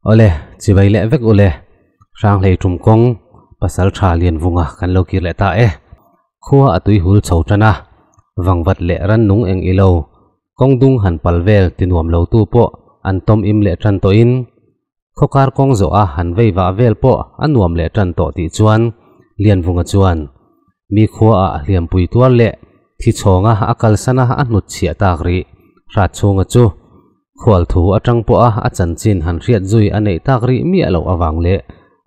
Awle, chibai leh vek ule. Hranghlei tum kawng pasal tha Lianvunga kan lo kir leh ta e. Khua a tui hul chho tan a, vangvat leh rannung eng ilo kawng dung han pal vel ti nuam lo tu pawh an tawm im leh tan tawhin khawkar kawng zawh a han vei vah vel pawh a nuam leh tan tawh tih chuan Lianvunga chuan mi khua ah hliampui tuar leh thi chhawnga a kalsan a a hnutchhiah tak rih hrat chhunga chu Khual thu atang pawha a chanchin han hriat zui a neih tak rih miah loh avang leh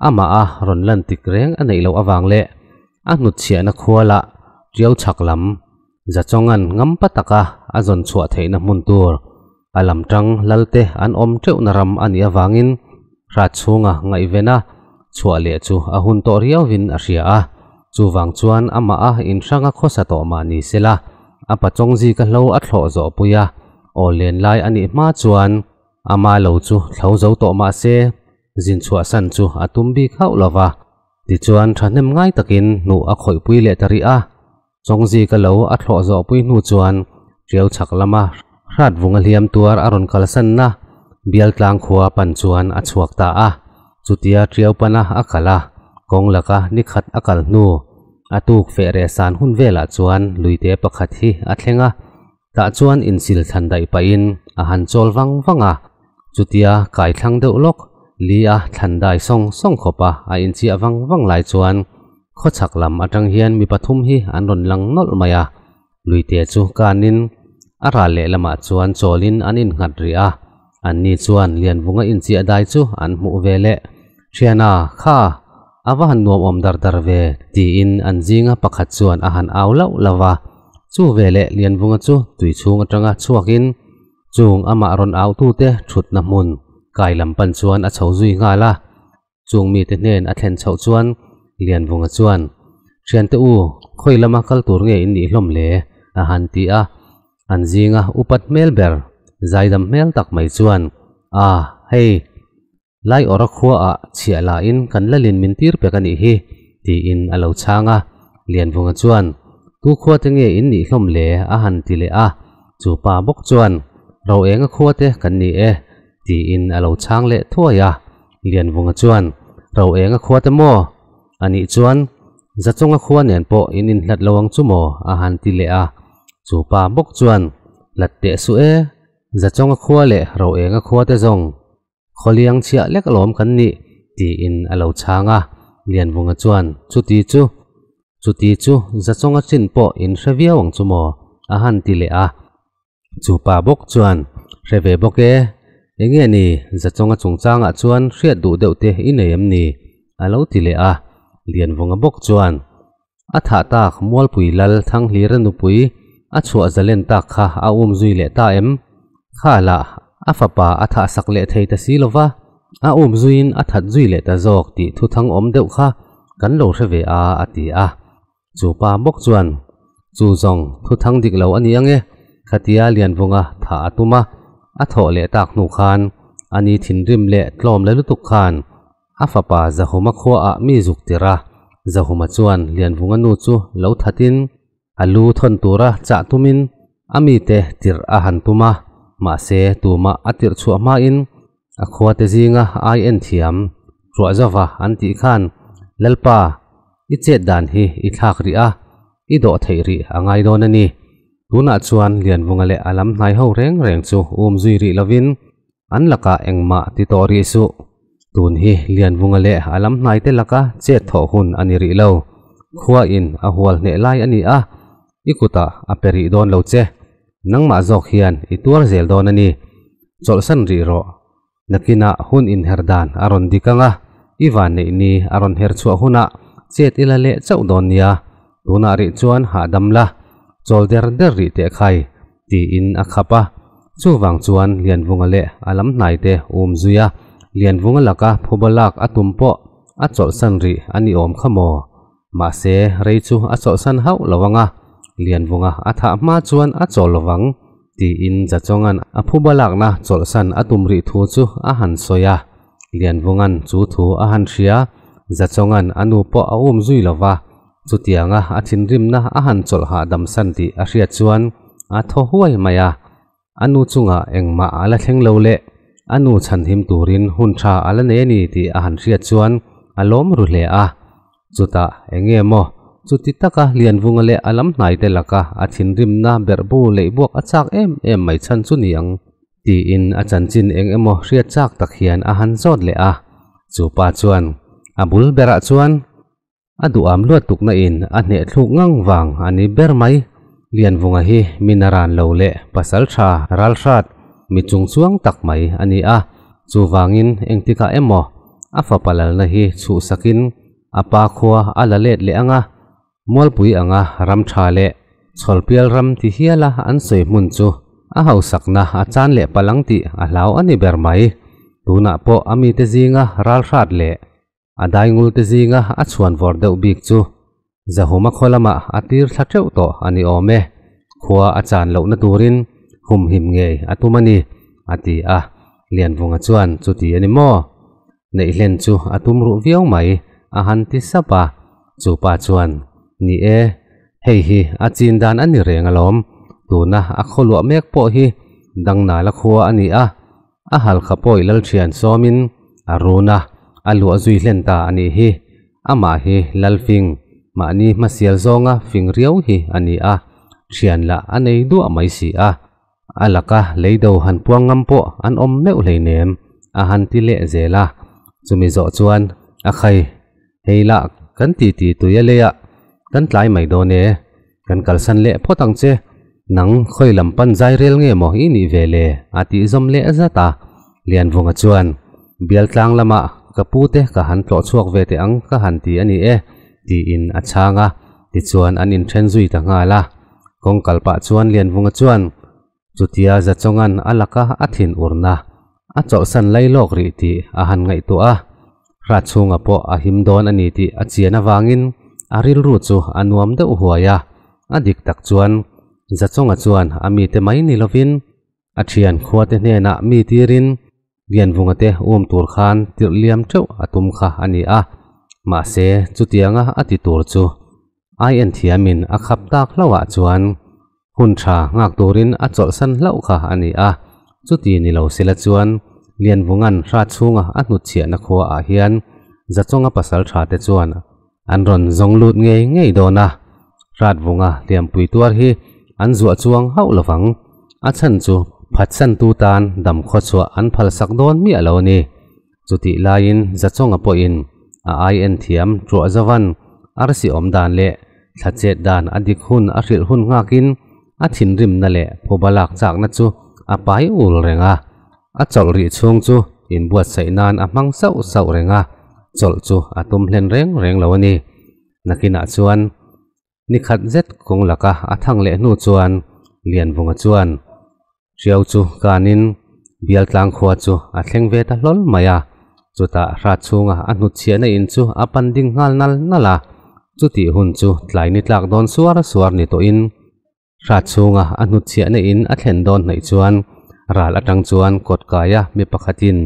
amah a rawn lan tik reng a neih loh avang leh a hnutchhiahna khuala tiau chhak lam Zachawnga'n ngampa taka a zawn chhuah theihna hmun tur a lam tang lalte an awm teuhna ram a nih avangin hrat chhunga ngaihvena chhuah leh chu a hun tawh riauvin a hria a. Chuvang chuan amah a inhranga khawsa tawh mah ni sela a pachawng zika hlo a thlawh zawh pui a, aw len lai a nih hma chuan ama lo chu thlo zo tawh mah se zin chhuahsan chu a tum bik hauh lo va. Tichuan thahnem ngai takin hnuh a khawihpui leh ta rih a, Chawngzika lo a thlawh zawh pui hnu chuan Tiau chhak lama hrat vunga hliam tuar a rawn kalsanna Bialtlang khua pan chuan a chhuak ta a. Chutia Tiau pana a kal a, kawng laka ni khat a kal hnu a tuk feh reh san hun velah chuan luite pakhat hi a thleng a, tah chuan insil thlan daih pahin a han chawl vang vang a. Chutia kai thlang deuh lawk li a thlan dai sawng sawng khawp a a inchiah vang vang lai chuan Khawchhak lam atang hian mi pathum hi an rawn lang nawlh mai a, luite chu kanin a ral lehlamah chuan chawlin an innghat rih a, anni chuan Lianvunga inchiah dai chu an hmuh ve leh, Thiana, kha, a va han nuam awm dar dar ve, tiin an zinga pakhat chuan a han au lauh lauh va. Chu veleh Lianvunga chu tui chhung atanga chhuakin chung amah rawn auhtute thutna hmun kai lam pan chuan a chho zui nghal a. Chung mite hnen a thlen chhoh chuan Lianvunga chuan, Thiante u, khawi lama kal tur nge in nih hlawm le? a han ti a. An zinga upat hmel ber, zaidam hmel tak mai chuan, A, hei, lai awra khuaah chhiah lain kan lalin min tir pek a nih hi, tiin a lo chhang a. Lianvunga chuan, Tu khuate nge in nih hlawm le? a han ti leh a. Chu pa bawk chuan, Ro enga khuate kan ni e, tiin a lo chhang leh thuai a. Lianvunga chuan, Ro enga khua te maw? A nih chuan, Zachawnga khua nen pawh in inhlat lo ang chu maw? a han ti leh a. Chu pa bawk chuan, Hlat teh suh e, Zachawnga khua leh Ro enga khua te zawng khawliang chhiah lek alawm kan nih, tiin a lo chhang a. Lianvunga chuan, Chuti chu, chuti chu Zachawnga chin pawh in hre viau ang chu maw? a han ti leh a. Chu pa bawk chuan, Hre ve bawk e, eng nge ni Zachawnga chungchangah chuan hriat duh deuh te i nei em ni? a lo ti leh a. Lianvunga bawk chuan, A thah tak Mualpui Lal Thanghlira nupui a chhuah zalen tak kha a um zui leh ta em? Kha lah a fapa a thah sak leh thei ta si lo va, a um zuiin a that zui leh ta zawk tih thuthang awm deuh kha kan lo hre ve a, a ti a. Chu pa bawk chuan, Chu zawng thu thang dik lo a ni ang e, khatia Lianvunga thah a tum a, a thawh leh tak hnu khan a ni thinrim leh tlawm la lutuk khan a fapa Zahuma khuaah mi zuk tir a, Zahuma chuan Lianvunga nu chu lo thatin a lu thawn tura chah tumin a mite tirh a han tum a, mahse tumah a tirh chhuah hmain A khuate zinga ai en thiam ruah zauva an tih khan, Lalpa, i chet dan hi i thlak rih a, i dawh theih rih a ngai dawn a ni. Tunah chuan Lianvunga leh a lam hnai ho reng reng chu um zui rih lovin an lakah engmah ti tawh rih suh. Tun hi Lianvunga leh a lam hnaite laka chet thawh hun a ni rih lo. Khuain a hual hneh lai a ni a, i kutah a pe rih dawn lo che. Nangmah zawk hian i tuar zel dawn a ni. Chawlhsan rih rawh. Nakinah hun inher dan a rawn dik ang a, i vanneih ni a rawn her chhuah hunah chet i la leh chauh dawn nia. Tunah rih chuan hahdam la, chawl der der rih teh khai, tiin a khap a. Chuvang chuan Lianvunga leh a lam hnaite um zui a, Lianvunga laka phuba lak a tum pawh a chawlhsan rih a ni awm kha maw? Mahse, rei chu a chawlhsan hauh lo ang a, Lianvunga a thah hma chuan a chawl lo vang, tiin Zachawnga'n a phuba lakna chawlhsan a tum rih thu chu a han sawi a. Lianvunga'n chu thu a han hria, Zachawnga'n a nu pawh a um zui lo va, chutianga a thinrimna a han chawlh hahdam san tih a hriat chuan a thaw huai mai a. A nu chungah engmah a la thleng lo leh A nu chhanhim turin hun tha a la nei a ni tih a han hriat chuan a lawm ru hle a. Chutah eng nge maw chuti taka Lianvunga leh a lam hnaite laka a thinrimna berhbu leihbuak a chak em em mai chhan chu ni ang tiin a chanchin eng emaw hriat chak tak hian a han zawt leh a. Chu pa chuan a bul berah chuan a duham luat tukna in a hneh thluk ngang vang a ni ber mai. Lianvunga hi mi naran lo leh pasal tha ralhrat mi chungchuang tak mai a ni a, chuvangin engtikah emaw a fapa lalna hi chhuhsakin a pa khua a la let leh ang a, Mualpui anga ram tha leh chhawlpial ram ti hiala an sawi hmun chu a hausakna a chan leh palh ang tih a hlau a ni ber mai. Tunah pawh a mite zinga ralhrat leh a daingul te zinga a chhuan vawr deuh bik chu Zahuma khaw lamah a tir thla teuh tawh a ni awm e. Khua a chan lohna turin humhim ngei a tum a ni, a ti a. Lianvunga chuan chuti a ni maw? Neihlen chu a tum ruh viau mai, a han ti sap a. Chu pa chuan, Ni e, hei hi a chin dan a ni reng alawm. Tuna a khaw luah mek pawh hi Dangnala khua a ni a, a halkha pawi Lalthian sawmin a run a, a luah zui hlen ta a nih hi. Amah hi Lalfing, mahni hmasial zawnga fing riau hi a ni a, thian lah a nei duah mai si a. A laka leido han puang ngam pawh an awm meuh hleinem, a han ti leh zel a. Chumi zawh chuan, A khai, hei lah kan titi tui a lei a, kan tlai mai dawn e, kan kalsan leh phawt ang che, nang khawi lam pan zai rel nge maw i nih ve le? a tih zawm leh zat a. Lianvunga chuan, Bialtlang lamah ka pu te ka han tlawh chhuak ve teh ang ka han ti a ni e, tiin a chhang a, tichuan an inthen zui ta nghal a. Kawng kal pah chuan Lianvunga chuan chutia Zachawnga'n a laka a thin urna a chawlhsan lai lawk rih tih a han ngaihtuah a, hrat chhunga pawh a him dawn a ni tih a chian avangin a rilru chu a nuam deuh huai a. A dik tak chuan Zachawnga chuan a mite mai ni lovin A thian khuate hnenah mi tirin Lianvunga te um tur khan tirh liam teuh a tum kha a ni a, mahse chutianga a ti tur chu ai en thiamin a khap tak hlauhah chuan hun tha nghak turin a chawlhsan hlauh kha a ni a, chuti ni lo sela chuan Lianvunga'n hra chhunga a hnutchhiahna khuaah hian Zachawnga pasal tha te chuan An rawn zawng lut ngei ngei dawn a, Hratvunga hliampui tuar hi an zuah chuang hauh lovang. A chhan chu phatsantu tan dam khawchhuah an phalsak dawn miah lo a ni. Chutih laiin Zachawnga pawhin a ai en thiam Truah Zovan arsi awm dan leh thla chet dan a dik hun a hrilh hun nghakin a thinrimna leh phuba lak chakna chu a pai ul reng a. A chawlh rih chhung chu inbuatsaih nan a hmang sauh sauh reng a, chawlh chu a tum hlen reng reng lo a ni. Nakinah chuan ni khat zet kawng laka a thang leh hnu chuan Lianvunga chuan Hriau chu kanin Bialtlang khua chu a thleng ve ta hlawl mai a, chutah hrat chhunga a hnutchhiahna in chu a pan ding nghal nal nal a, chutih hun chu tlai ni tlak dawn suar suar ni tawhin Hrat chhunga a hnutchhiahna in a thlen dawn hnaih chuan ral atang chuan kawt kaia mi pakhatin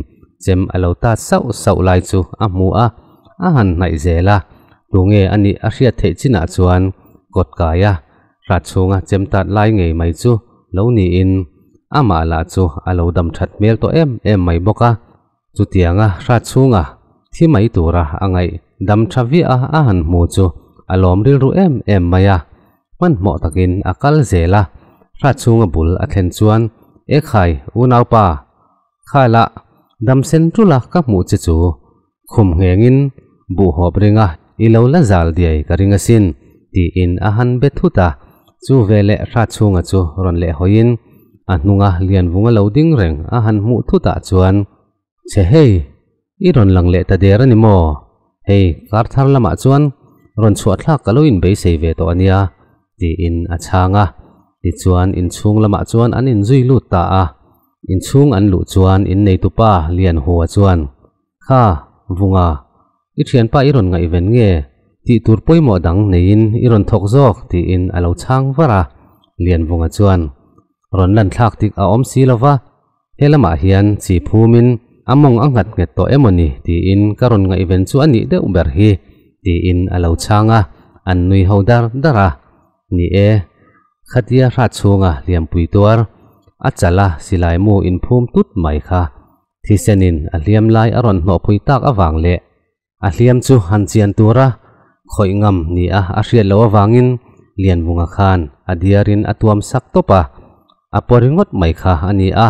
chem a lo tat sauh sauh lai chu a hmu a, a han hnaih zel a, tunge a nih a hriat theih chinah chuan kawt kaia hrat chhunga chem tat lai ngei mai chu lo niin amah lah chu a lo dam that hmel tawh em em mai bawk a. Chutianga hrat chhunga thi mai tura a ngaih dam tha viah a a han hmu chu a lawm rilru em em mai a. Hmanhmawh takin a kal zel a, hrat chhunga bul a thlen chuan, Ekhai, unaupa, khala dam sen tul a ka hmuh che chu khum nghengin buhhawp ringa i lo la zal diai ka ring asin, tiin a han be thut a. Chu veleh hrat chhunga chu rawn lehhawiin a hnunga Lianvunga lo ding reng a han hmuh thutah chuan, Che hei, i rawn lang leh ta der a ni maw? Hei, kar thar lamah chuan rawn chhuah thlak ka lo inbeisei ve tawh a nia, tiin a chhang a. Tichuan inchhung lamah chuan an inzui lut ta a. Inchhung an luh chuan inneitupa Lianhua chuan, Kha, Vunga, i thianpa i rawn ngaihven nge? Tih tur pawimawh dang neiin i rawn thawk zawk, tiin a lo chhang var a. Lianvunga chuan, Rawn lan thlak tik a awm si lo va, he lamah hian chi phumin a mawng a nghat nghet tawh emaw ni tiin ka rawn ngaihven chu a nih deuh ber hi, tiin a lo chhang a, an nui ho dar dar a. Ni e, khatia hrat chhunga hliampui tuar, a chala silai mu inphum tut mai kha. Thisenin a hliam lai a rawn hnawhpui tak avang leh a hliam chu han chian tura khawih ngam ni a a hriat loh avangin Lianvunga khan a diarin a tuam sak tawp a, a paw ringawt mai kha a ni a,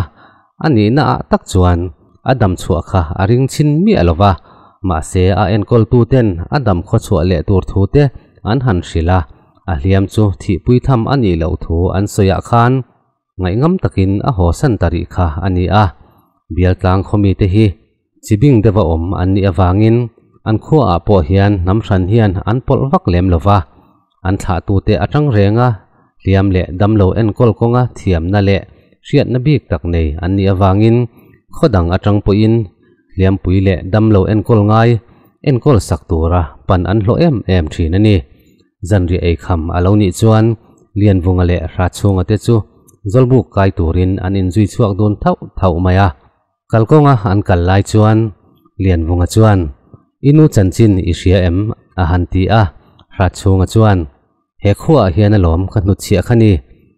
a nihna ah tak chuan a dam chhuah kha a ring chhin miah lo va, mahse a enkawltu ten a dam khawchhuah leh tur thu te an han hrilh a, a hliam chu thihpui tham a nih loh thu an sawi ah khan ngaihngam takin a haw san ta rih kha a ni a. Bialtlang khawmite hi chibing deuha awm an nih avangin an khuaah pawh hian hnam hran hian an pawlh vak lem lo va, an thlahtute atang renga hliam leh damlo enkawl kawnga thiamna leh hriatna bik tak nei an nih avangin khaw dang atang pawhin hliampui leh damlo enkawl ngai enkawl sak tura pan an hlawh em em thin a ni. Zanriah eikham a lo nih chuan Lianvunga leh Hratchhunga te chu Zawlbuk kai turin an inzui chhuak dun thauh thauh mai a. Kalkawnga an kal lai chuan Lianvunga chuan, I nu chanchin i hria em? a han ti a. Hratchhunga chuan, He khuaah hian alawm ka hnutchhiah kha ni,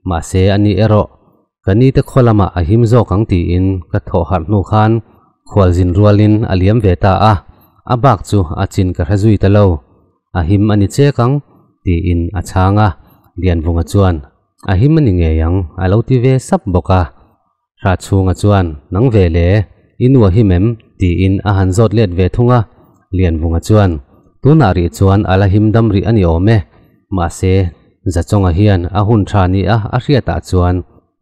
mahse a ni erawh ka ni te khaw lamah a him zawk ang tiin ka thawh harh hnu khan khualzin rualin a liam ve ta a, a bak chu a chin ka hre zui ta lo. A him a ni chek ang, tiin a chhang a, Lianvunga chuan, A him a ni ngei ang, a lo ti ve sap bawk a. Hratchhunga chuan, Nang ve le, i nu a him em? tiin a han zawt let ve thung a. Lianvunga chuan, Tunah rih chuan a la him dam rih a ni awm e. Mahse, Zachawnga hian a hun tha ni a a hriatah chuan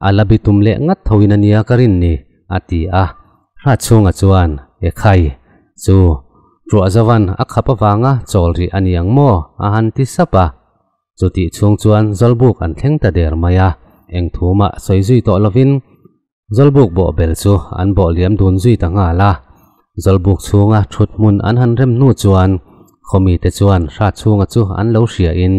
a la bi tum leh ngat thoin a nia ka rin ni, a ti a. Hratchhunga chuan, Ekhai, chu, Ṭuahzovan a khap avanga chawl rih a ni ang maw? a han ti sap a. Chutih chhung chuan Zawlbuk an thleng ta der mai a, eng thu mah sawi zui tawh lovin Zawlbuk bawh bel chu an bawh liam dun zui ta nghal a. Zawlbuk chhunga thut hmun an han rem hnu chuan khawmite chuan Hratchhunga chu an lo hriain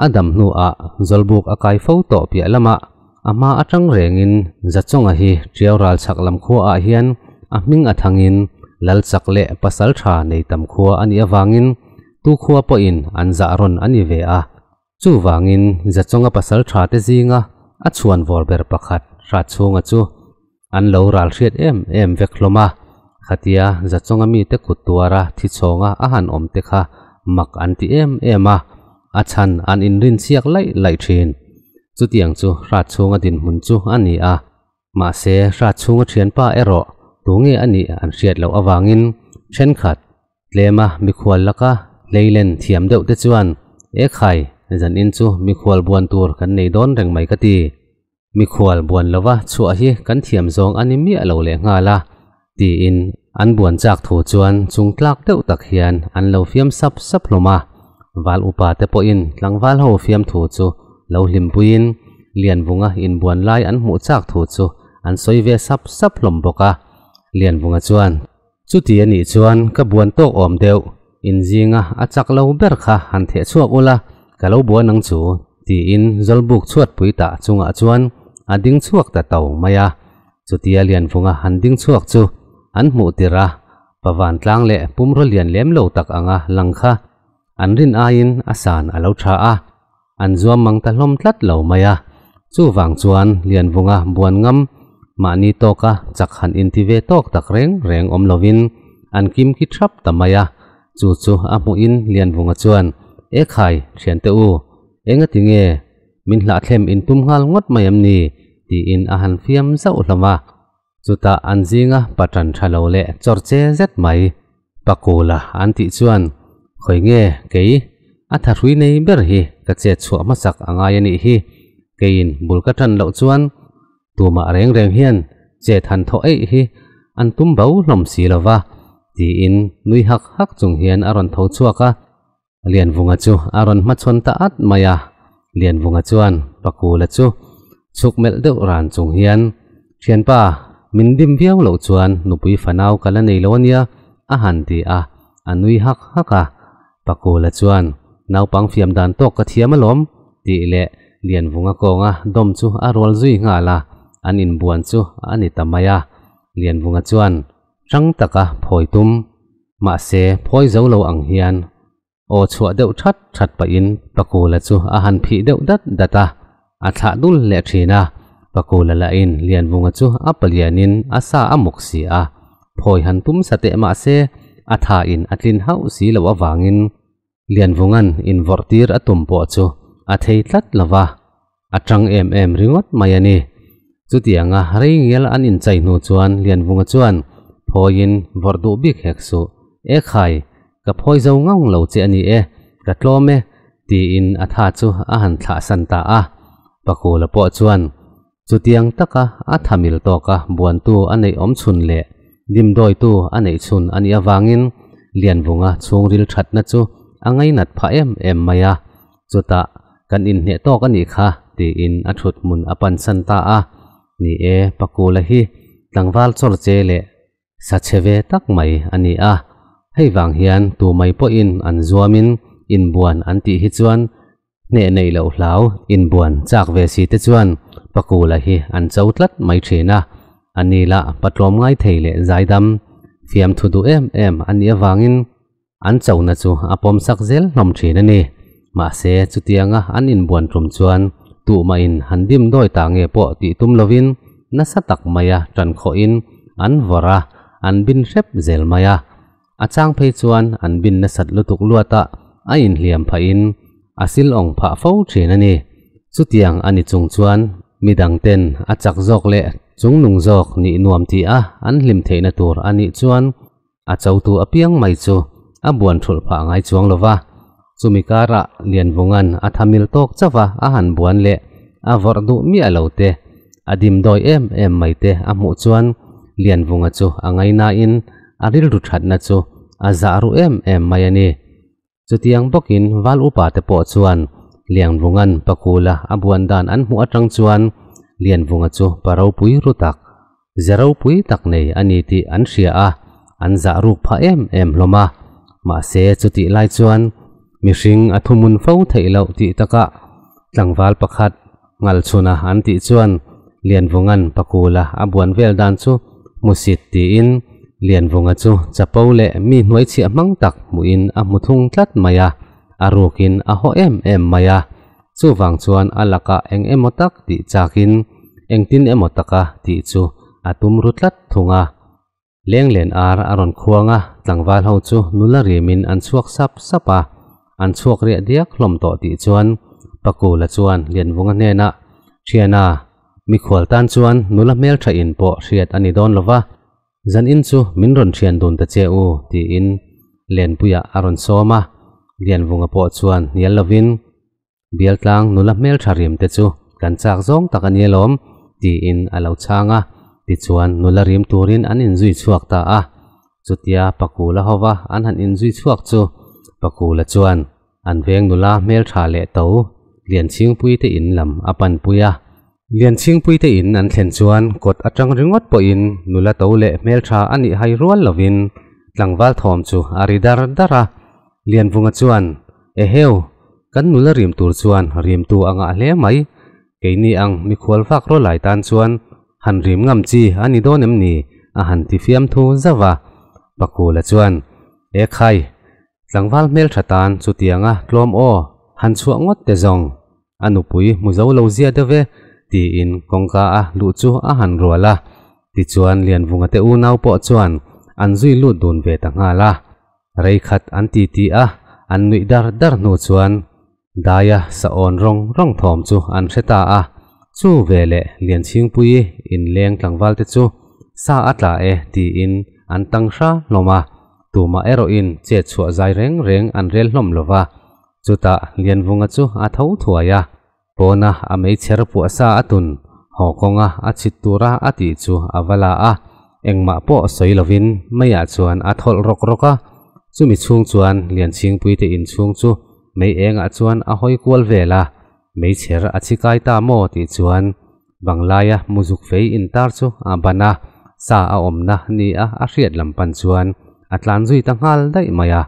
a dam hnuah Zawlbuk a kai fo tawh piah lamah a hma atang rengin Zachawnga hi Tiau ral chhak lam khuaah hian a hming a thangin Lal chak leh pasal tha nei tam khua a nih avangin Tu khua pawhin an zah rawn a ni ve a, chuvangin Zachawnga pasal tha te zinga a chhuan vawr ber pakhat Hratchhunga chu an lo ral hriat em em vek hlawm a, khatia Zachawnga mite kut tuara thi chhawnga a han awm te kha mak an ti em em a, a chhan an inrin chhiak laih laih thin. Chutiang chu Hratchhunga dinhmun chu a ni a. Mahse, Hratchhunga thianpa erawh tunge a nih an hriat loh avangin thenkhat tlema mikhual laka hleilen thiam deuh te chuan, E khai, zanin chu mikhual buan tur kan nei dawn reng mai ka ti. Mikhual buan lova chhuah hi kan thiam zawng a ni miah lo leh nghal a, tiin an buan chak thu chuan chung tlak deuh tak hian an lo fiam sap sap hlawm a. Val upa te pawhin tlangval ho fiam thu chu lo hlimpuiin Lianvunga inbuan lai an hmuh chak thu chu an sawi ve sap sap hlawm bawk a. Lianvunga chuan, Chuti a nih chuan ka buan tawk awm deuh, inzinga a chak lo ber kha han theh chhuak ula, ka lo buan ang chu, tiin Zawlbuk chhuatpui tah chungah chuan a ding chhuak ta to mai a. Chutia Lianvunga han ding chhuak chu an hmuh tirh a, Pavantlang leh pumraw lian lem lo tak anga lang kha an rin aiin a san a lo tha a, an zuam mang ta hlawm tlat lo mai a. Chuvang chuan Lianvunga buan ngam mahni tawka chak han inti ve tawk tak reng reng awm lovin an kim ki thap ta mai a. Chu chu a hmuhin Lianvunga chuan, E khai, thiante u, engati nge min hlahthlem intum nghal ngawt mai em ni? tiin a han fiam zauh hlawm a. Chutah an zinga patan tha lo leh chawr che zet mai Pakula an tih chuan, Khawi nge kei, a thahrui nei ber hi ka chet chhuah hmasak a ngai a nih hi, keiin bul ka tan loh chuan tumah reng reng hian chet han thawh eih hi an tum bo hlawm si lo va, tiin nui hak hak chung hian a rawn tho chhuak a. Lianvunga chu a rawn hmachhawn ta at mai a, Lianvunga chuan Pakula chu chhuk melh deuh ran chung hian, Thianpa, min dim viau loh chuan nupui fanau ka la nei lo ania, a han ti a, a nui hak hak a. Pakula chuan, Naupang fiam dan tawk ka thiam alawm, tih leh Lianvunga kawnga dawm chu a rual zui nghal a, an inbuan chu a ni ta mai a. Lianvunga chuan, Rang taka phawi tum. Mahse, phawi zo lo ang hian aw chhuah deuh that that pahin Pakula chu a han phih deuh dat dat a, a thlah dul leh thin a. Pakula lahin Lianvunga chu a palianin a sa a mawk si a. Phawi han tum sateh mah se a tha in a tlin hauh si loh avangin Lianvunga'n invawrh tir a tum pawh chu a thei tlat lo va, a tang em em ringawt mai a ni. Chutianga rei ngial an inchai hnu chuan Lianvunga chuan phawiin vawrh duh bik hek suh, E khai, ka phawi zo ngang lo che a ni e, ka tlawm e, tiin a tha chu a han thlah san ta a. Pakula pawh chuan Chutiang taka a thamil tawka buantu a neih awm chhun leh dimdawitu a neih chhun a nih avangin Lianvunga chhungril thatna chu a ngainat phah em em mai a. Chutah, Kan inhneh tawk a nih kha, tiin a thut hmun a pansan ta a. Ni e, Pakula hi tlangval chawr che leh Sa chhe ve tak mai a ni a, hei vang hian tu mai pawhin an zuamin inbuan an tih hi chuan hneh neih loh hlau inbuan chak ve si te chuan Pakula hi an cho tlat mai thin a, a ni lah patlawm ngai thei leh zaidam fiamthu duh em em a nih avangin An chona chu a pawmsak zel hlawm thin a ni. Mahse, chutianga an inbuan tum chuan tuhmahin han dim dawi ta nge pawh tih tum lovin nasa tak maia tan khawhin an vawrh a, an bin hrep zel mai a. A chang phei chuan an bin nasat lutuk luatah a inhliam phahin a sil awng phah fo thin a ni. Chutiang a ni chung chuan midangten a chak zawk leh chungnung zawk nih nuam tih a an hlim theihna tur a nih chuan A chotu apiang mai chu a buan thulh phah ngai chuang lo va, chumi karah Lianvunga'n a thamil tawk chauh a a han buan leh a vawrh duh miah lo te, a dimdawi em em mai te a hmuh chuan Lianvunga chu a ngainain a rilru thatna chu a zah ru em em mai a ni. Chutiang bawkin Val upa te pawh chuan Lianvunga'n Pakula a buan dan an hmuh atang chuan Lianvunga chu pa ropui ru tak, ze ropui tak nei a ni tih an hria a, an zah ruk phah em em hlawm a. Mahse chutih lai chuan mihring a thumun fo theih loh tih takah tlangval pakhat Ngalchhuna an tih chuan Lianvunga'n Pakula a buan vel dan chu hmusit tiin Lianvunga chu chapo leh mi hnuaichhiah hmang tak hmuhin a hmu thung tlat mai a, a rukin a haw em em mai a. Chuvang chuan a lakah eng emaw tak tih chakin engtin emaw taka tih chu a tum ru tlat thung a. Lenglen ar a rawn khuang a, tlangval ho chu nula rimin an chhuak sap sap a, an chhuak riah diak hlawm tawh tih chuan Pakula chuan Lianvunga hnenah, Thiana, mikhual tan chuan nula hmeltha in pawh hriat a ni dawn lo va, zan in chu min rawn thian dun ta che u, tiin Lenpuiah a rawn sawm a, Lianvunga pawh chuan hnial lovin, Bialtlang nula hmeltha rim te chu kan chak zawng tak a ni alawm, tiin a lo chhang a. Tichuan nula rim turin an inzui chhuak ta a. Chutia Pakula hova an han inzui chhuak chu Pakula chuan an veng nula hmeltha leh to Lianchhingpui te in lam a panpui a. Lianchhingpui te in an thlen chuan kawt atang ringawt pawhin nula to leh hmeltha a nih hai rual lovin tlangval thawm chu a ri dar dar a. Lianvunga chuan, Eheu, kan nula rim tur chuan rimtu a ngah hle mai. Keini ang mikhual vak rawlai tan chuan han rim ngam chi a ni dawn em ni? a han ti fiamthu zauh a. Pakula chuan, E khai, tlangval hmeltha tan chutianga tlawm aw, han chhuah ngawt te zawng. A nupui hmu zo lo zia deuh e, tiin kawngka a luh chu a han rual a. Tichuan Lianvunga te unau pawh chuan an zui lut dun ve ta nghal a. Rei khat an ti ti a, an nuih dar dar hnu chuan daia sa awn rawng rawng thawm chu an hre ta a. Chu veleh Lianchhingpuii inleng tlangval te chu sa a tla e tiin an tang hra hlawm a, tumah erawhin chet chhuah zai reng reng an rel hlawm lo va. Chutah Lianvunga chu a tho thuai a. Pawna a meichher puah sa a tun haw kawnga a chhit tura a tih chu a va la a, engmah pawh sawi lovin meiah chuan a thawlh rawk rawk a. Chumi chhung chuan Lianchhingpuite inchhung chu mei engah chuan a hawi kual vel a, meichher a chhi kai ta maw tih chuan banglaia muzuk fei intar chu a ban a, sa a awmna ni a a hriat lam pan chuan a tlan zui ta nghal daih mai a.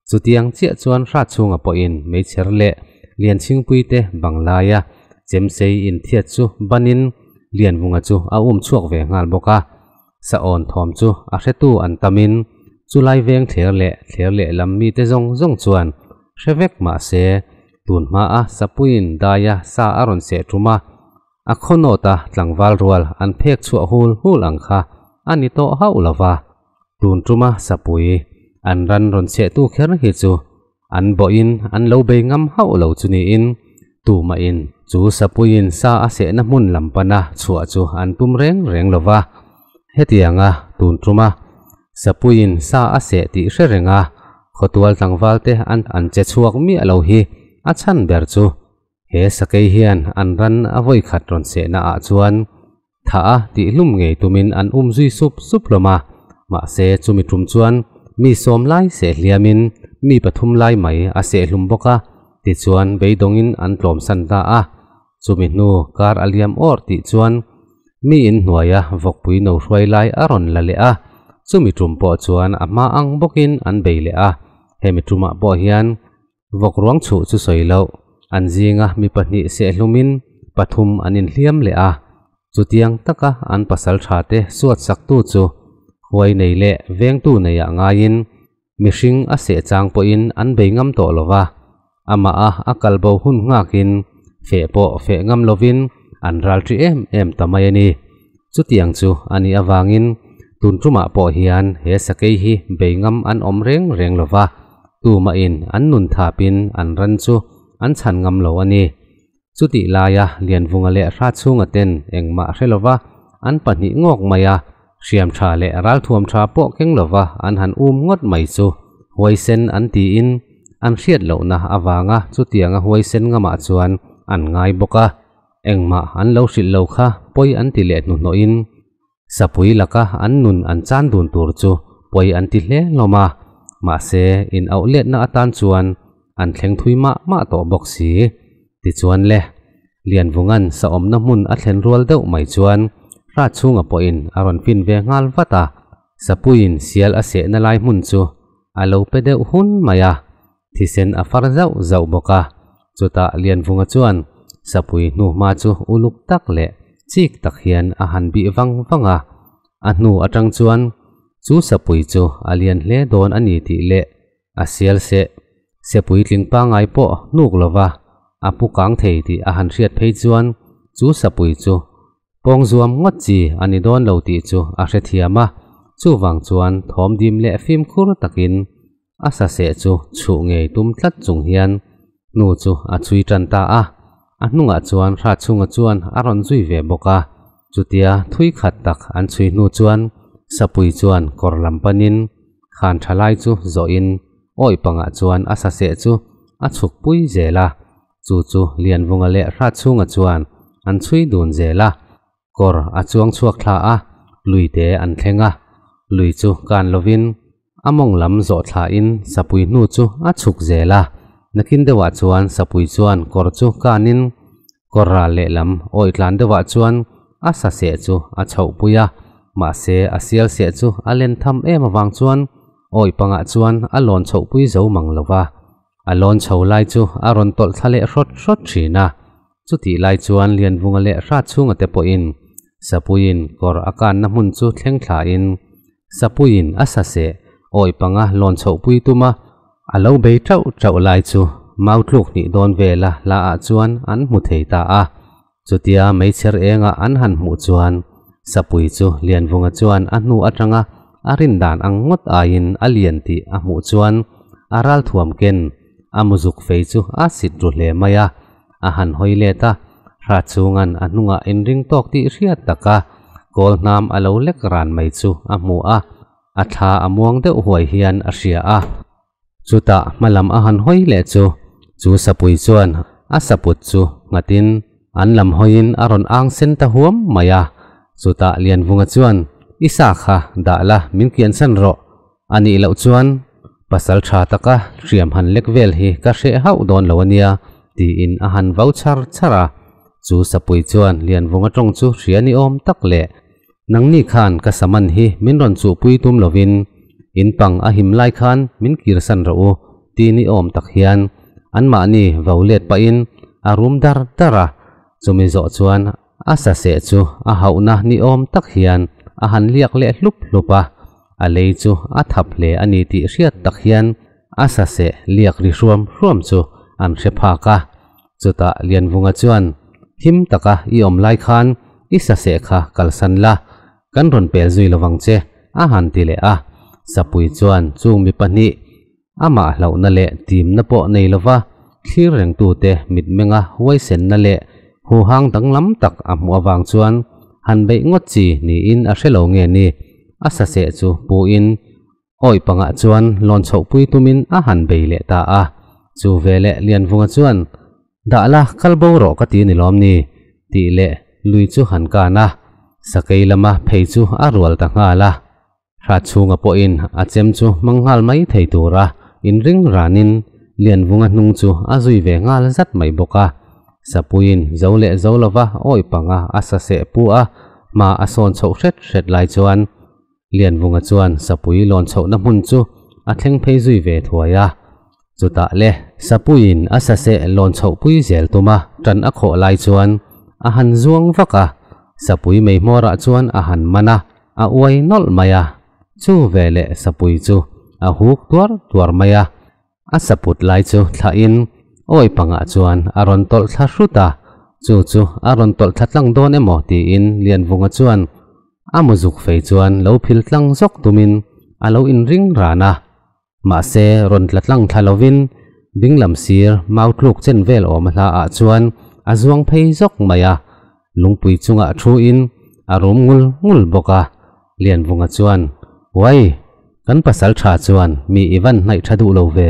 Chutiang chiah chuan Hratchhunga pawhin meichher leh Lianchhingpuite banglaia chemsei inthiat chu banin Lianvunga chu a um chhuak ve nghal bawk a. Sa-awn thawm chu a hretu an tamin chulai veng thler leh thler leh lam mite zawng zawng chuan hre vek mah se tun hmaa Sapuiin daia sa a rawn seh tum a, A khawnawta tlangval rual an phek chhuah hul hul ang kha a ni tawh hauh lo va. Tun tuma sapui an ran rawn cheh tu kher hi chu an bawhin an lo bei ngam hauh lo chu niin tumahin chu sapuiin sa a sehna hmun lam pana chhuah chu an tum reng reng lo va. Hetianga tun tuma sapuiin sa a seh tih hre renga khawtual tlangval te an an che chhuak miah lo hi a chhan ber chu he sakei hian an ran a vawi khat rawn sehna ah chuan tha a tih hlum ngei tumin an um zui sup sup hlawm a, mahse chumi tum chuan mi sawm lai seh hliamin mi pathum lai mai a seh hlum bawk a, tichuan beidawngin an tlawmsan ta a, chumi hnu kar a liam awr tih chuan mi in hnuaia vawkpui no hruai lai a rawn la leh a, chumi tum pawh chuan a hma ang bawkin an bei leh a, hemi tumah pawh hian vawk ruang chhuh chu sawi loh an zinga mi pahnih sehhlumin pathum an inhliam leh a, chutiang taka an pasal tha te suat saktu chu huai nei leh vengtu neiah ngaiin mihring a seh chang pawhin an bei ngam tawh lo va, amah a a kal bo hun nghakin feh pawh feh ngam lovin an ral ṭi em em ta mai a ni. Chutiang chu a nih avangin tun ṭumah pawh hian he sakei hi bei ngam an awm reng reng lo va, tumahin an nun thapin an ran chu an chhan ngam lo a ni. Chutih laia Lianvunga leh Hratchhunga ten engmah hre lova an pahnih ngawk mai a, hriam tha leh ralthuam tha pawh keng lova an han um ngawt mai chu huaisen an tiin an hriat lohna avanga chutianga huaisen ngamah chuan an ngai bawk a, engmah an lo hrilh lo kha pawi an ti leh hnuhnawhin Sapui laka an nun an chan dun tur chu pawi an ti hle hlawm a, mahse in auh letna atan chuan an thleng thui mah mah tawh bawk si. Tichuan le, Lianvunga'n sa awmna hmun a thlen rual deuh mai chuan Hratchhunga pawhin a rawn fin ve nghal vat a, Sapuiin sial a sehna lai hmun chu a lo pe deuh hun mai a, thisen a far zauh zauh bawk a. Chutah Lianvunga chuan Sapui hnuhma chu uluk tak leh chik tak hian a han bih vang vang a, a hnu atang chuan chu Sapui chu a lian hle dawn a ni tih leh a sial seh se puitling pangngai pawh hnuk lova a pu kang thei tih a han hriat phei chuan chu sapui chu pawng zuam ngawt chi a ni dawn lo tih chu a hrethiam a, chuvang chuan thawm dim leh fimkhur takin a sa seh chu chhuh ngei tum tlat chung hian hnu chu a chhui tan ta a, a hnungah chuan Hratchhunga chuan a rawn zui ve bawk a, chutia thui khat tak an chhui hnu chuan sapui chuan kawr lam panin Khan thalai chu zawhin awih pangah chuan a saseh chu a chhuk pui zel a, chu chu Lianvunga leh Hratchhunga chuan an chhui dun zel a, kawr a chuang chhuak thla a, lui te an thleng a, lui chu kan lovin a mawng lam zawh thlain sapui hnu chu a chhuk zel a, nakin deuhah chuan sapui chuan kawr chu kanin kawr ral lehlam awih tlan deuhah chuan a saseh chu a chhoh pui a, mahse a sial seh chu a len tham em avang chuan awih pangah chuan a lawn chhoh pui zo mang lo va, a lawn chho lai chu a rawn tawlh thla leh hrawt hrawt thin a. Chutih lai chuan Lianvunga leh Hratchhunga te pawhin Sapuiin kawr a kanna hmun chu thleng thlain Sapuiin a saseh awih panga lawn chhoh pui tum a, a lo bei tauh tauh lai chu mau tluk hnih dawn vela hlaah chuan an hmu thei ta a. Chutia meichher enga an han hmuh chuan Sapui chu Lianvunga chuan a hnu atanga a rin dan ang ngawt aiin a lian tih a hmuh chuan a ralthuam ken a muzuk fei chu a sit ru hle mai a, a han hawi let a, Hratchhunga'n a hnungah inring tawk tih hriat taka kawl hnam a lo lek ran mai chu a hmu a, a thla a muang deuh huai hian a hria a. Chutah hmalam a han hawi leh chu, chu sapui chuan a saput chu nghatin an lam hawiin a rawn ang sen ta huam mai a. Chutah Lianvunga chuan, I sa kha dah la, min kiansan rawh. A nih loh chuan pasal tha taka hriam han lek vel hi ka hreh hauh dawn lo a nia, tiin a han vau char char a. Chu sapui chuan Lianvunga tawng chu hria ni awm tak leh Nangni khan ka saman hi min rawn chuhpui tum lovin in pang a him lai khan min kirsan rawh u ti ni awm tak hian anmahni vo let pahin a rum dar dar a, chumi zawh chuan a saseh chu a hauhna ni awm tak hian a han liak leh hlup hlup a, a lei chu a thap hle a ni tih hriat tak hian a saseh liak ri hruam hruam chu an hre phak a. Chutah Lianvunga chuan, Him taka i awm lai khan i saseh kha kalsan la, kan rawn pel zui lovang che, a han ti leh a. Sapui chuan chung mi pahnih amah hlauhna leh timna pawh nei lova thlir rengtute mitmenga huaisenna leh huhang danglam tak a hmuh avang chuan han beih ngawt chi niin a hre lo nge ni, a saseh chu puin awih pangah chuan lawn chhohpui tumin a han bei leh ta a. Chu veleh Lianvunga chuan, Dah la, kal bo rawh ka ti ni lawm ni? tih leh lui chu han kan a, sakei lama phei chu a rual ta nghal a. Hratchhunga pawhin a chem chu hmang nghal mai thei tura inring ranin Lianvunga hnung chu a zui ve nghal zat mai bawk a. Sapuiin zo leh zo lova awih panga a sa seh pu a, hma a sawn chhoh hret hret lai chuan Lianvunga chuan Sapui lawn chhohna hmun chu a thleng phei zui ve thuai a. Chutah le, Sapuiin a saseh lawn chhohpui zel tum a, ṭan a khawh lai chuan a han zuang vak a, Sapui mei hmawrah chuan a han man a, a uai nawlh mai a. Chu veleh Sapui chu a huk tuar tuar mai a, a saput lai chu thlahin awi pangah chuan a rawn tawlh thla hrut a, chu chu a rawn tawlh thla tlang dawn emaw tiin Lianvunga chuan a muzuk fei chuan lo phil tlang zawk tumin a lo inring ran a. Mahse, rawn tla tlang thla lovin ding lam sir mau tluk chen vel awm a hla ah chuan a zuang phei zawk mai a, lungpui chungah thu in a rum ngul ngul bawk a. Lianvunga chuan, Uai! Kan pasal tha chuan mi i van hnaih tha duh lo ve,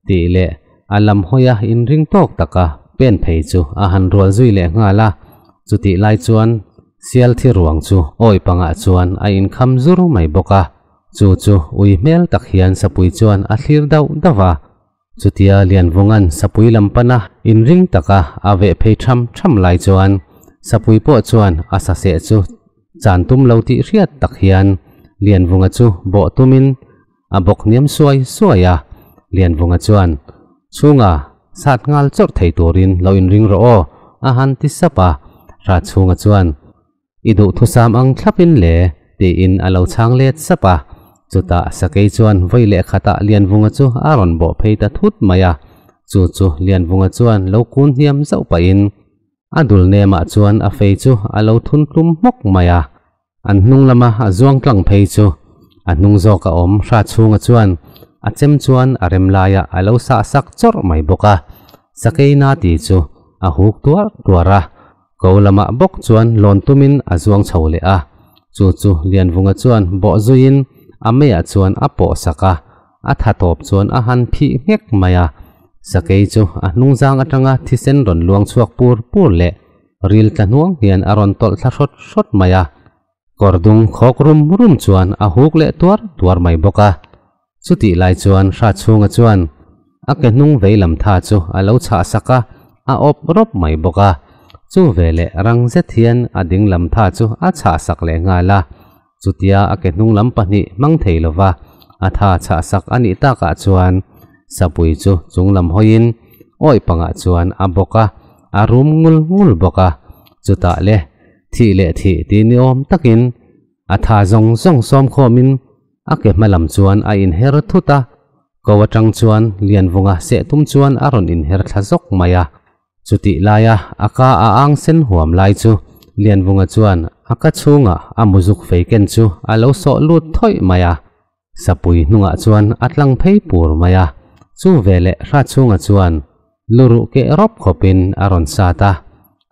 tih leh a lam hawi a inring tawk taka pen phei chu a han rual zui leh nghal a. Chutih lai chuan sial thi ruang chu awi pangah chuan a inkham zur mai bawk a. Chu chu ui hmel tak hian Sapui chuan a thlir dauh dauh a. Chutia Lianvunga'n Sapui lam pana inring taka a veh phei tham tham lai chuan Sapui pawh chuan a saseh chu chan tum lo tih hriat tak hian Lianvunga chu bawh tumin a bawk hniam suai suai a. Lianvunga chuan, Chhunga, sat nghal chawrh thei turin lo inring rawh aw, a han ti sap a. Hratchhunga chuan, I duhthusam ang thlapin le, tiin a lo chhang let sap a. Chutah Sakei chuan vawi leh khatah Lianvunga chu a rawn bawh phei ta thut mai a. Chu chu Lianvunga chuan lo kun hniam zauh pahin a dul nemah chuan a fei chu a lo thun tlum hmawk mai a. An hnung lama a zuang tlang phei chu a hnung zawk a awm Hratchhunga chuan a chem chuan a rem laiah a lo sah sak chawrh mai bawk a. Sakei na ti chu a huk tuar tuar a. Ko lamah bawk chuan lawn tumin a zuang chho leh a, chu chu Lianvunga chuan bawh zuiin a meiah chuan a pawh sak a, a tha tawp chuan a han phih nghek mai a. Sakei chu a hnungzang atanga thisen rawn luang chhuak pur pur leh ril tla hnuang hian a rawn tawlh thla hrawt hrawt mai a. Kawr dung khawk rum rum chuan a huk leh tuar tuar mai bawk a. Chutih lai chuan Hratchhunga chuan a ke hnung vei lam tha chu a lo chhah sak a, a awp rawp mai bawk a. Chu veleh rang zet hian a ding lam tha chu a chhah sak leh nghal a. Chutia a ke hnung lam pahnih hmang thei lova a tha chhah sak a nih takah chuan Sapui chu chung lam hawiin awih pangah chuan a bawk a, a rum ngul ngul bawk a. Chutah le thih leh thih ti ni awm takin a tha zawng zawng sawm khawmin a ke hma lam chuan a inher thut a, ko atang chuan Lianvunga seh tum chuan a rawn inher thla zawk mai a. Chutih laia a ka a ang sen huam lai chu Lianvunga chuan a ka chhunga a muzuk fei ken chu a lo sawh lut thawih mai a. Sapui hnungah chuan a tlang phei pur mai a, chu veleh Hratchhunga chuan luruh keh rawp khawpin a rawn sat a,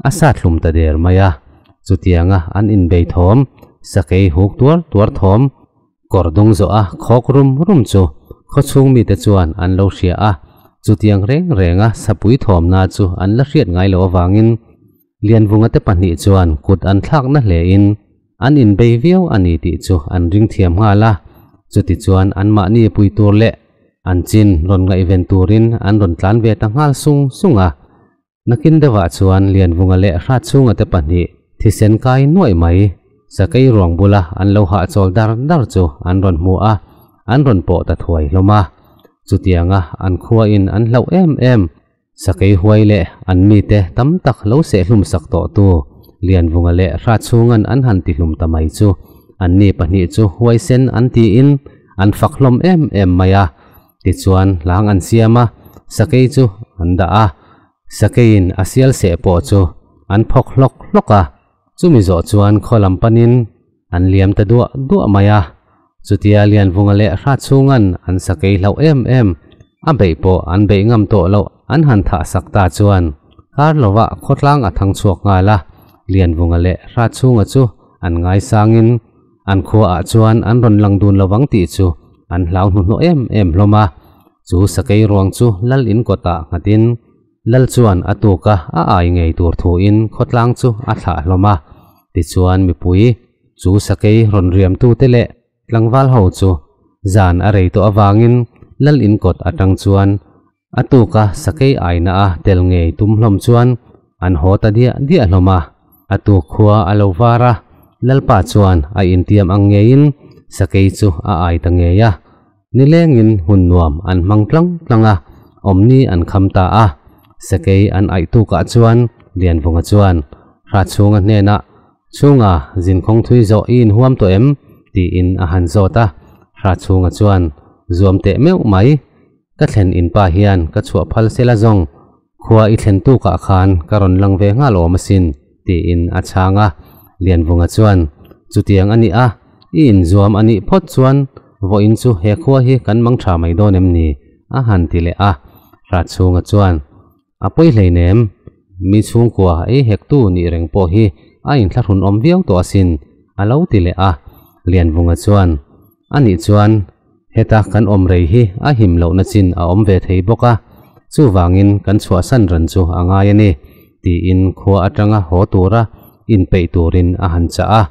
a sat hlum ta der mai a. Chutianga an inbei thawm, sakei huk tuar tuar thawm, kawr dung zawh a khawk rum rum chu khawchhung mite chuan an lo hria a, chutiang reng renga sapui thawmna chu an la hriat ngai loh avangin Lianvunga te pahnih chuan kut an thlakna hlein an inbei viau a ni tih chu an ring thiam nghal a, chuti chuan anmahni pui tur leh an chin rawn ngaihven turin an rawn tlan ve ta nghal sung sung a. Nakin deuhah chuan Lianvunga leh Hratchhunga te pahnih thisen kai nuaih mai, sakei ruang bula an lo hahchawl dar dar chu an rawn hmu a, an rawn pawh ta thuai hlawm a. Chutianga an khuain an hlauh em em. Sakei huai leh an mite tam tak lo sehhlum sak tawhtu Lianvunga leh Hratchhunga'n an han tihlum ta mai chu anni pahnih chu huaisen an tiin an fak hlawm em em mai a. Tichuan hlang an siam a, sakei chu an dah a, sakeiin a sial seh pawh chu an phawk hlawk hlawk a. Chumi zawh chuan khaw lam panin an liam ta duah duah mai a. Chutia Lianvunga leh Hratchhunga'n an sakei hlauh em em, a beih pawh an beih ngam tawh loh an han thah sak ta chuan kar lovah khawtlang a thang chhuak nghal a, Lianvunga leh Hratchhunga chu an ngaisangin an khuaah chuan an rawn lang dun lovang tih chu an hlau hnuhnawh em em hlawm a. Chu sakei ruang chu lal in kawtah nghatin Lal chuan a tuka a ai ngei tur thuin khawtlang chu a thlah hlawm a. Tichuan mipui chu sakei rawn riamtute leh tlangval ho chu zan a rei tawh avangin lal in kawt atang chuan a tuka sakei aina a tel ngei tum hlawm chuan an haw ta diah diah hlawm a. A tuk khua a lo var a, Lalpa chuan a intiam ang ngeiin sakei chu a ai ta ngei a. Nilengin hun nuam an hmang tlang tlang a, awmni an kham ta a. Sakei an aih tukah chuan Lianvunga chuan Hratchhunga hnenah, Chhunga, zinkhawng thui zawh i inhuam tawh em? tiin a han zawt a. Hratchhunga chuan, Zuam teh meuh mai. Ka thlen in pa hian ka chhuah phal sela zawng, khua i thlen tukah khan ka rawn lang ve nghal awm asin, tiin a chhang a. Lianvunga chuan, Chutiang a nih a, i inzuam a nih phawt chuan vawiin chu he khua hi kan mang tha mai dawn em ni? a han ti leh a. Hratchhunga chuan, A pawi hleinem, mi chhungkua ei hektu nih reng pawh hi a inthlahrun awm viau tawh asin, a lo ti leh a. Lianvunga chuan, A nih chuan, heta kan awm rei hi a him lohna chin a awm ve thei bawk a, chuvangin kan chhuahsan ran chu a ngai a ni, tiin khua atanga haw tura inpeih turin a han chah a.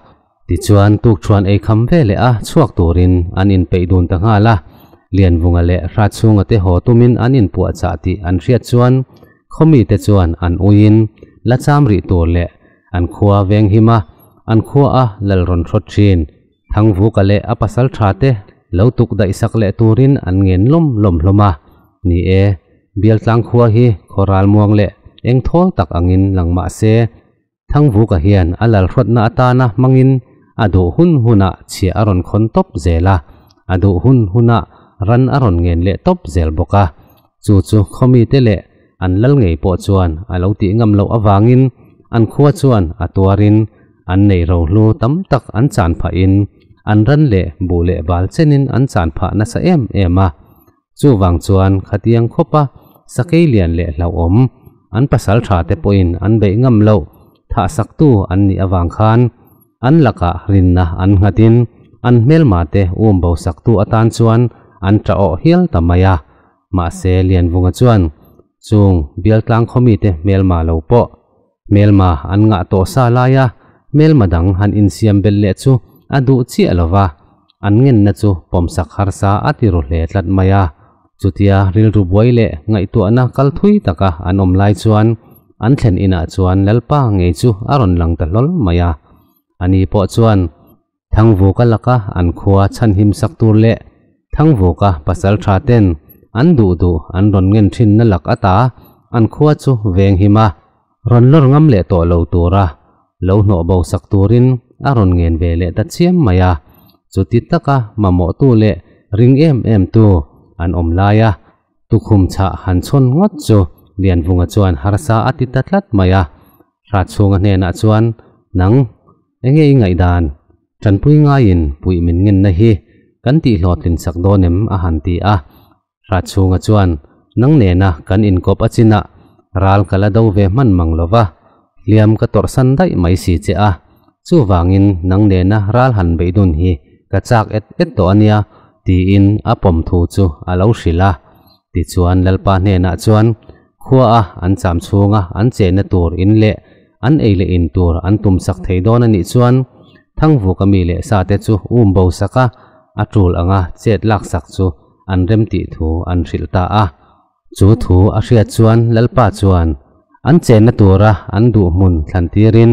Tichuan tukṭhuan ei kham ve leh a chhuak turin an inpeih dun ta nghal a, Lianvunga leh Hratchhunga te haw tumin an inpuahchah tih an hriat chuan khawmite chuan an uiin la cham rih tur leh an khua veng him a, an khua a lal rawn hrawt thin. Thangvuka leh a pasal tha te lo tuk daih sak leh turin an ngen lawm lawm hlawm a, ni e, Bialtlang khua hi khaw ralmuang leh eng thawl tak angin lang mah se, Thangvuka hian a lalhrawtna atana hmangin a duh hun hunah chhiah a rawn khawn tawp zel a, a duh hun hunah ran a rawn ngen leh tawp zel bawk a. Chu chu khawmite leh an lal ngei pawh chuan a lo tih ngam loh avangin an khua chuan a tuarin an nei rohlu tam tak an chan phahin an ran leh buh leh bal chenin an chan phah nasa em em a. Chuvang chuan khatiang khawpa sakei lian leh hlauhawm an pasal tha te pawhin an beih ngam loh thah saktu an nih avang khan an lakah rinna an nghatin an hmelma te um bo saktu atan chuan an tah awh hial ta mai a. Mahse Lianvunga chuan chung Bialtlang khawmite hmelma lo pawh hmelma an ngah tawh sa laia hmelma dang han insiam belh leh chu a duh chiah lo va, an ngenna chu pawmsak harsa a ti ru hle tlat mai a. Chutia rilru buai leh ngaihtuahna kal thui taka an awm lai chuan an thlen inah chuan Lalpa ngei chu a rawn lang ta hlawl mai a. Ani pawh chuan Thangvuka laka an khua chhanhim sak tur leh Thangvuka pasal tha ten an duh duh an rawn ngen thinna lak ata an khua chu veng him a, rawn lawr ngam leh tawh lo tura lo hnawh bo sak turin a rawn ngen ve leh ta chiam mai a. Chuti taka mamawhtu leh ring em em tu an awm lai a, tukhum chhah han chhawn ngawt chu Lianvunga chuan harsa a ti ta tlat mai a. Hratchhunga hnenah chuan, Nang, Enge i ngaihdan? Tanpui ngaiin puih min ngenna hi kan tihhlawhtlin sak dawn em? a han ti a. Hratchhunga chuan, Nang nena kan inkawp a chinah ral ka la do ve hman mang lo va, hliam ka tawrhsan daih mai si che a. Chuvangin nang nena ral han beidun hi ka chak et et tawh a nia, tiin a pawm thu chu a lo hrilh a. Tichuan Lalpa hnenah chuan khua a an cham chhunga an chenna tur in leh an ei leh in tur an tum sak thei dawn a nih chuan Thangvuka mi leh sa te chu um bo sak a, a tul anga chet lak sak chu an rem tih thu an hrilh ta a. Chu thu a hriat chuan Lalpa chuan an chenna tura an duh hmun thlan tirin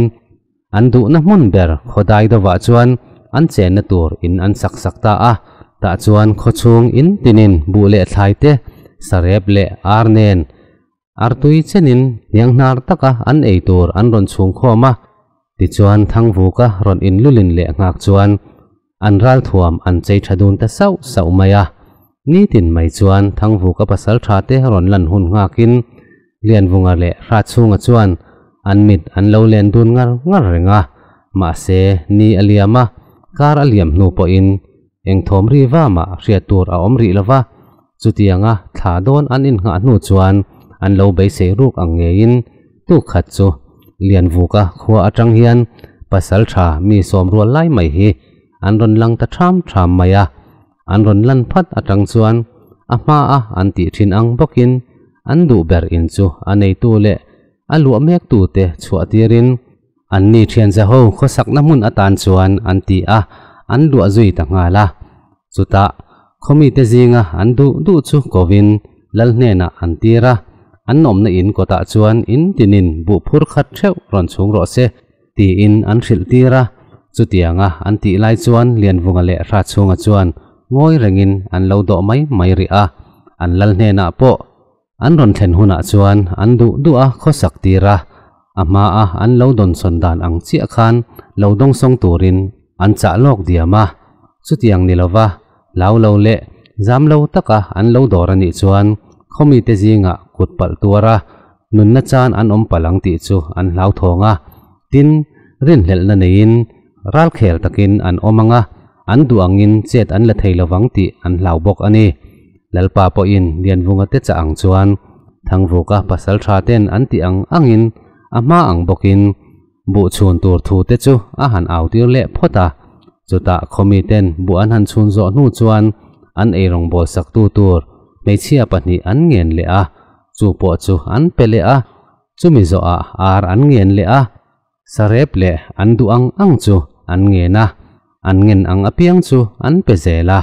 An duhna hmun ber khawdai dovah chuan an chenna tur in an sak sak ta a, tah chuan khawchhung in tinin buh leh thlai te, sarep leh ar nen artui chenin hnianghnar taka an ei tur an rawn chhung khawm a. Tichuan Thangvuka rawn inlulin leh nghak chuan an ralthuam an chei tha dun ta sauh sauh mai a. Nitin mai chuan Thangvuka pasal tha te rawn lan hun nghakin Lianvunga leh Hratchhunga chuan an mit an lo len dun ngar ngar reng a. Mahse, ni a liam a, kar a liam hnu pawhin Eng thawm ri va mah hriat tur a awm rih lo va, chutianga thla dawn an innghah hnu chuan an lo beisei ruk ang ngeiin tuk khat chu Lianvuka khua atang hian pasaltha mi sawmrual lai mai hi an rawn lang ta ṭham ṭham mai a, an rawn lan phat atang chuan a hma a an tih ṭhin ang bawkin an duh ber in chu a neitu leh a luah mek tute chhuah tirin an ni ṭhian zaho khawsakna hmun atan chuan an ti a, an luah zui ta nghal a. Chutah khawmite zinga an duh duh chu kovin lal hnenah an tir a, an awmna in kawtah chuan in tinin buh phur khat theuh rawn chhung rawh se tiin an hrilh tir a. Chutianga an tih lai chuan Lianvunga leh Hratchhunga chuan ngawi rengin an lo dawh mai mai rih a, an lal hnenah pawh An rawn thlen hunah chuan an duh duh a khawsak tir a, a hmaa an lo dawnsawn dan ang chiah khan lo dawngsawng turin an chah lawk diam a. Chutiang ni lova hlau lo leh zam lo taka an lo dawr a nih chuan khawmite zingah kut palh tuar a, nunna chan an awm palh ang tih chu an hlauthawng a. Tin, rinhlelhna neiin ralkhel takin an awm ang a, an duh angin chet an la thei lovang tih an hlau bawk a ni. Lalpa pawhin Lianvunga te chah ang chuan Thangvuka pasal tha ten an tih ang angin a hma ang bawkin buh chhun tur thu te chu a han au tir leh phawt a. Chutah khawmi ten buh an han chhun zawh hnu chuan an eirawngbawl saktu tur hmeichhia pahnih an ngen leh a, chu pawh chu an pe leh a. Chumi zawhah ar an ngen leh a, sarep leh an duh ang ang chu an ngen a, an ngen ang apiang chu an pe zel a.